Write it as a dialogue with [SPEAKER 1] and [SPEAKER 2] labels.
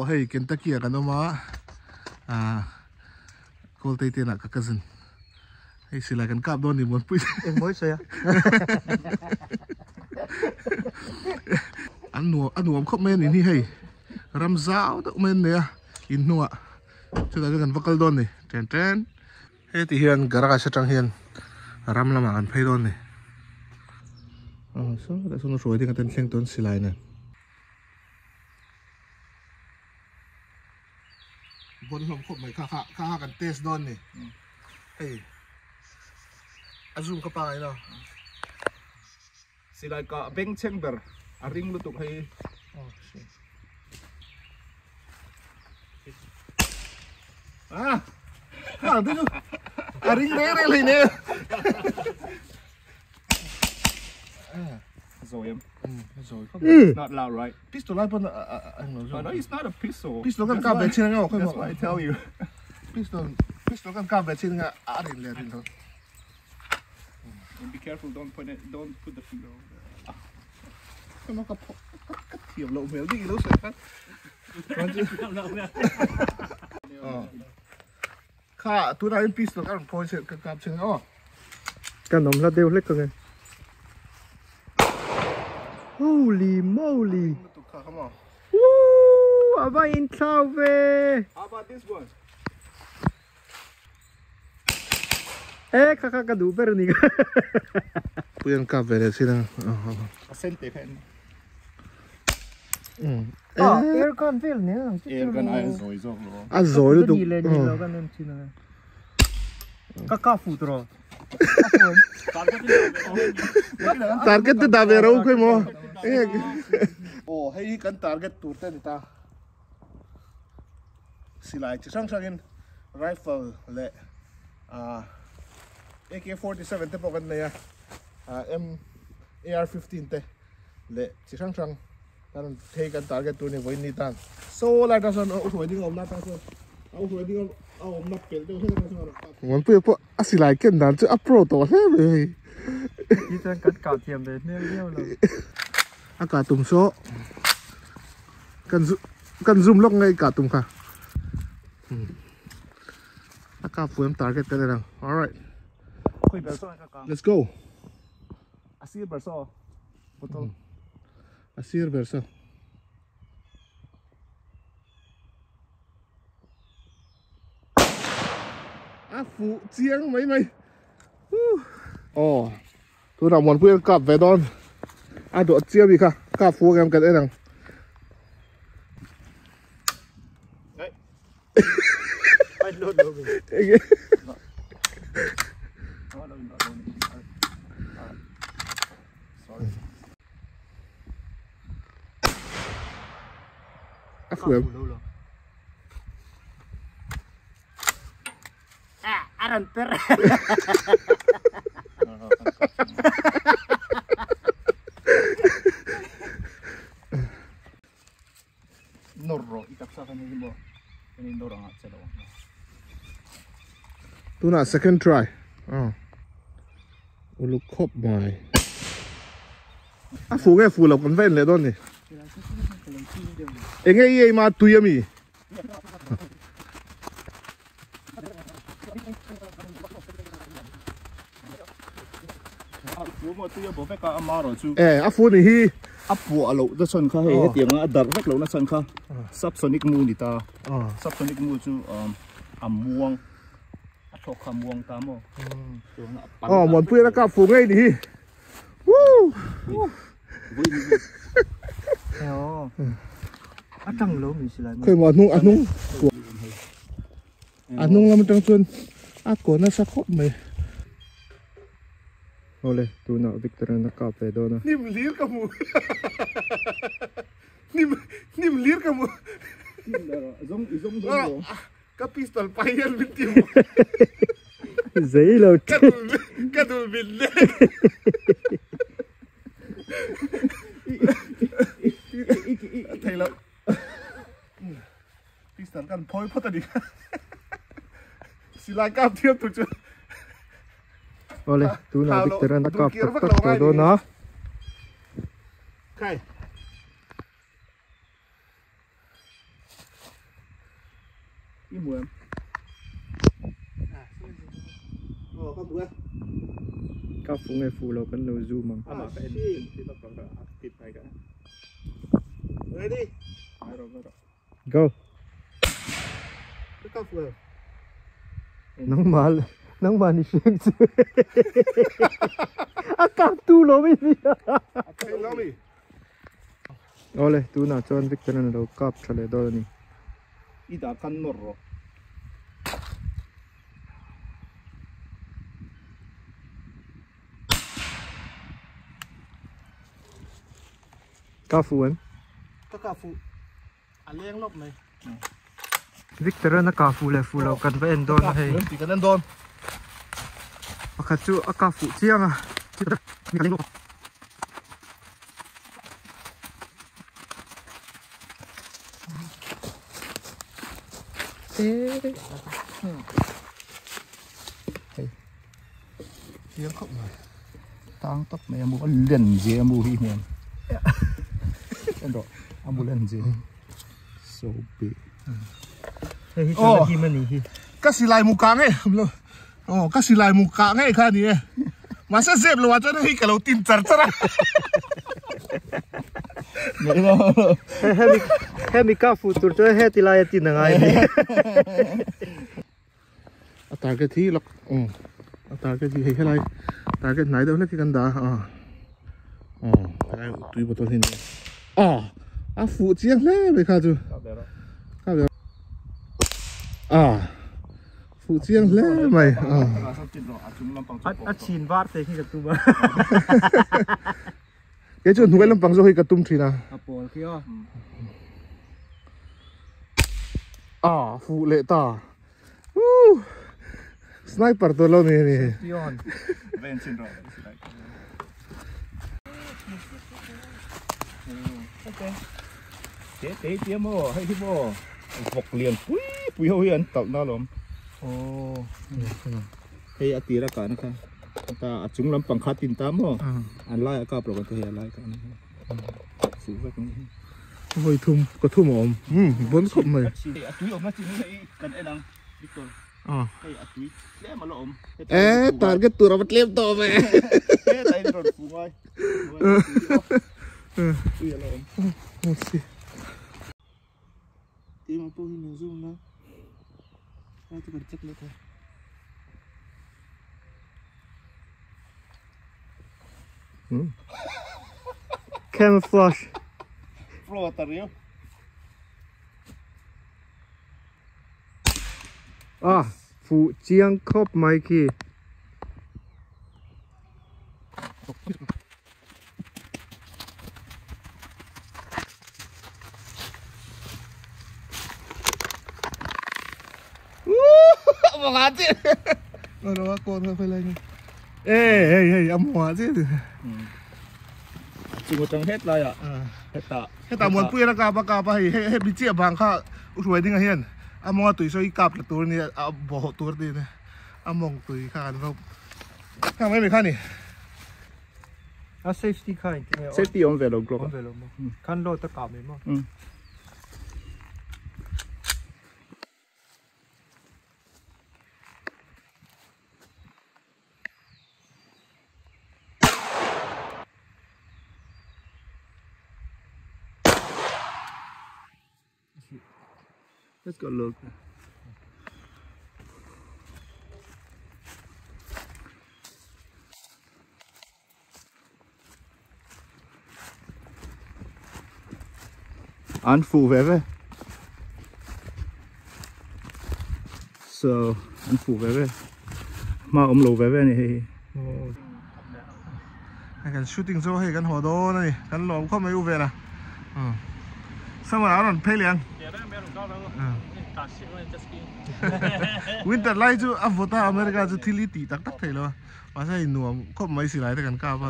[SPEAKER 1] Aw hei Kentucky ah kan awm a ah Kawltei te inah ka cousin hei silai kan kap dawn ni Muanpui
[SPEAKER 2] Eng mawi sawi a
[SPEAKER 1] An nuam a nuam khawp mai a ni hi hei ram zau deuh mai an nei a in hnungah chutah chuan kan va kal dawn ni chen chen. Heti hian garage atang hian ram lamah kan phei dawn ni. Aw saw hetah sawn hruai ding aten thleng tawn silai nen. Bon hlawm khawp mai kha kha kha kha kan test dawn ni. Hei a zoom ka pangai lo.
[SPEAKER 3] Silai kah bengchheng ber a ring lutuk hei.
[SPEAKER 1] Oh shit. Ah. Ah, tu chu. A ring reng reng hlei ne.
[SPEAKER 3] Zawi em.
[SPEAKER 1] Zawi khawp.
[SPEAKER 3] It's not loud, right?
[SPEAKER 1] Pistol lai pawn a englo zawk.
[SPEAKER 3] No, it's not a pistol.
[SPEAKER 1] Pistol kan kap ve chin anga aw.
[SPEAKER 3] That's why I tell you.
[SPEAKER 1] Pistol pistol kan kap ve chin anga a rin leh rin lo.
[SPEAKER 3] And be careful, don't put it, don't put the finger over there.
[SPEAKER 1] Ka ka ka thiam loh hmel dik ilo sawi khan. Kha tunah hian pistol ka rawn phawi che ka kap che aw.
[SPEAKER 2] Ka nawm hla deuh hlek ang e. Holy moly. Woo! A va inthlau ve.
[SPEAKER 3] How about this one?
[SPEAKER 2] E kha kha ka duh ber ni ka.
[SPEAKER 1] Pui an kap ve leh chin a.
[SPEAKER 3] A sen te kha en.
[SPEAKER 2] Ah, air gun vel nen ang chu.
[SPEAKER 3] Air gun ai a zawi zawk lo.
[SPEAKER 1] A zawi lutuk.
[SPEAKER 2] Ni leh ni lo kan en chin ang. Ka ka fu tro.
[SPEAKER 1] Target te dah ve ro khawi maw. Aw hei hi kan target tur te a ni ta. Silai chi hrang hrangin rifle leh ah AK-47 te pawh kan nei a ah M AR-15 te leh chi hrang hrang kan rawn phei kan target tur a ni vawiin ni tan saw lai atang sawn a u hruai ding a awmna atang sawn a u hruai ding a awmna pelh deuh hlek atang sawn a rawn kap. Muanpuia pawh a silai ken dan chu a pro tawh hle mai hei.
[SPEAKER 2] Ti chuan kan kah thiam ve hmel viau lo.
[SPEAKER 1] A kah tum saw. Kan zu kan zoom lawk nge i kah tum kha a kap fu em target kan en ang alright let's go
[SPEAKER 3] a sir ber saw bottle
[SPEAKER 1] a sir ber saw a fu chiang mai mai oh Tunah Muanpui an kap ve dawn a dawh chiam hi kha kap fu ang em kan en ang. Enge A fu em.
[SPEAKER 2] A rawn per.
[SPEAKER 3] Nawr rawh i taksa khan hei maw kan in nawr angah che lo ang.
[SPEAKER 1] Tunah second try. Ah. Uluk khawp mai. A fu nge fu lo kan va en leh dawn ni. Enge i ei ma tui ami? E a fu ni hi
[SPEAKER 3] a puah loh na chhan kha hei hetiang a darh vek loh na chhan kha subsonic mu ni ta subsonic mu chu a muang a thlawk kha a muang ta maw chuan a pan
[SPEAKER 1] aw Muanpuia na kap fu ngei ni hi woo
[SPEAKER 2] A tang lo mi silai
[SPEAKER 1] Khawi maw a hnung a hnung a hnung lam atang chuan a kaw nasa khawp mai.
[SPEAKER 2] Awle tunah Victor an a kap ve dawn a.
[SPEAKER 1] Hnim hlir ka hmu hnim hnim hlir ka hmu ka pistol pai hian min ti hmu
[SPEAKER 2] Zei lo
[SPEAKER 1] ka dul ka dul min lek. A thei loh. Pistol kan phawi phawt a ni kha. Silai kap thiam tur chu.
[SPEAKER 2] Awle, tunah Victor an a kap tak tak tawh dawn a.
[SPEAKER 1] Kai.
[SPEAKER 3] I hmu em?
[SPEAKER 1] Aw ka hmu e.
[SPEAKER 2] Ka fu nge fu lo kan lo zoom ang.
[SPEAKER 3] Amah ka en en lawk ang ka a tip mai ka.
[SPEAKER 1] Ready?
[SPEAKER 3] Ngai rawh ngai rawh.
[SPEAKER 2] Go.
[SPEAKER 1] Ka ka fu em?
[SPEAKER 2] Nangmah nangmah ni hriang chu. A kap tu lo mi ni.
[SPEAKER 1] Hei lo mi.
[SPEAKER 2] Awle tunah chuan Victor an lo kap tha leh dawn a ni.
[SPEAKER 3] I dah khan nawr rawh.
[SPEAKER 2] Ka fu em?
[SPEAKER 1] Ka ka fu. A leng lawk mai.
[SPEAKER 2] Victor an a ka fu leh fu lo kan va en dawn a hei.
[SPEAKER 1] Ti kan en dawn.
[SPEAKER 2] Pakhat chu a ka fuh chiang a.
[SPEAKER 1] Chiang khawp mai.
[SPEAKER 3] Tang tawp mai a mu a len zia a mu hi hmuam. En rawh a mu len zia. So big.
[SPEAKER 2] Hei hi chuan a him a nih hi.
[SPEAKER 1] Ka silai mu kah ngei aw ka silai mu kah ngei kha a ni e. Mahse zep lo ah chuan hei ka lo tin char char a.
[SPEAKER 2] Hemi hemi ka fuh tur chuan heti lai a tin a ngai a ni.
[SPEAKER 1] A target hi lak aw a target hi hei helai target hnai deuh hlek hi kan dah a aw helai tui bottle hi a ni a aw a fuh chiang hle mai kha chu ka ber a fuh chiang hle mai a
[SPEAKER 2] a chhin var te khi ka tum a
[SPEAKER 1] kei chu hnuai lampang zawk hi ka tum thin a
[SPEAKER 2] a pawl khi aw
[SPEAKER 1] a fuh leh ta Sniper tur lo ni ni.
[SPEAKER 2] Pion.
[SPEAKER 3] Ven chin rawh. Okay. Te te tia maw hei hi maw vawk lian pui pui ho hi an talh na lawm.
[SPEAKER 2] Oh.
[SPEAKER 3] Hei a tira kahna kha ta a chung lampang kha tin ta maw an lai a kap lo kan te hei a lai kahna kha. Fuh vek ni hi.
[SPEAKER 1] Vawi thum ka thum a awm. Um bon khawp mai.
[SPEAKER 3] A tui awmna chin hi hei kan en ang Victor. Hei a tui tlem a la awm.
[SPEAKER 1] E target tur a va tlem tawh ve.
[SPEAKER 3] Hetah in rawn fu ngai. Tui a la awm.
[SPEAKER 1] Keimah pawh hi min zoom na. Lai chu kan check leh thei.
[SPEAKER 2] Camouflage.
[SPEAKER 3] Pro ta riau.
[SPEAKER 2] Ah, fuh chiang khawp mai khi.
[SPEAKER 1] Mawngah chi. Nó con nó phải lên. Ê hei hei a mawngah chi.
[SPEAKER 3] Chung atang het lai ah. Hetah.
[SPEAKER 1] Hetah muanpui a kap a kap a hei hei mi chiah vang kha u hruai ding ah hian a mawnga tui saw hi kap la tur a nia a bawhawh tur a ti a a mawng tui kha kan va khang mai mai kha a ni.
[SPEAKER 2] A safety kha engtin nge
[SPEAKER 3] Safety awm ve lo Glock
[SPEAKER 2] awm ve lo maw khan load a kah mai maw.
[SPEAKER 3] Let's go look. An fuh ve ve. So, an fuh ve ve. Hma awm lo ve ve a ni hei hi.
[SPEAKER 1] Hei kan shooting chu hei kan haw dawn a ni. Kan lawm khawp mai u vel a. Summer ah a rawn phei leh ang. Winter lai chu a vawt a America chu thil hi tih tak tak thei lo a. Mahse hei nuam khawp mai silai te kan kap a.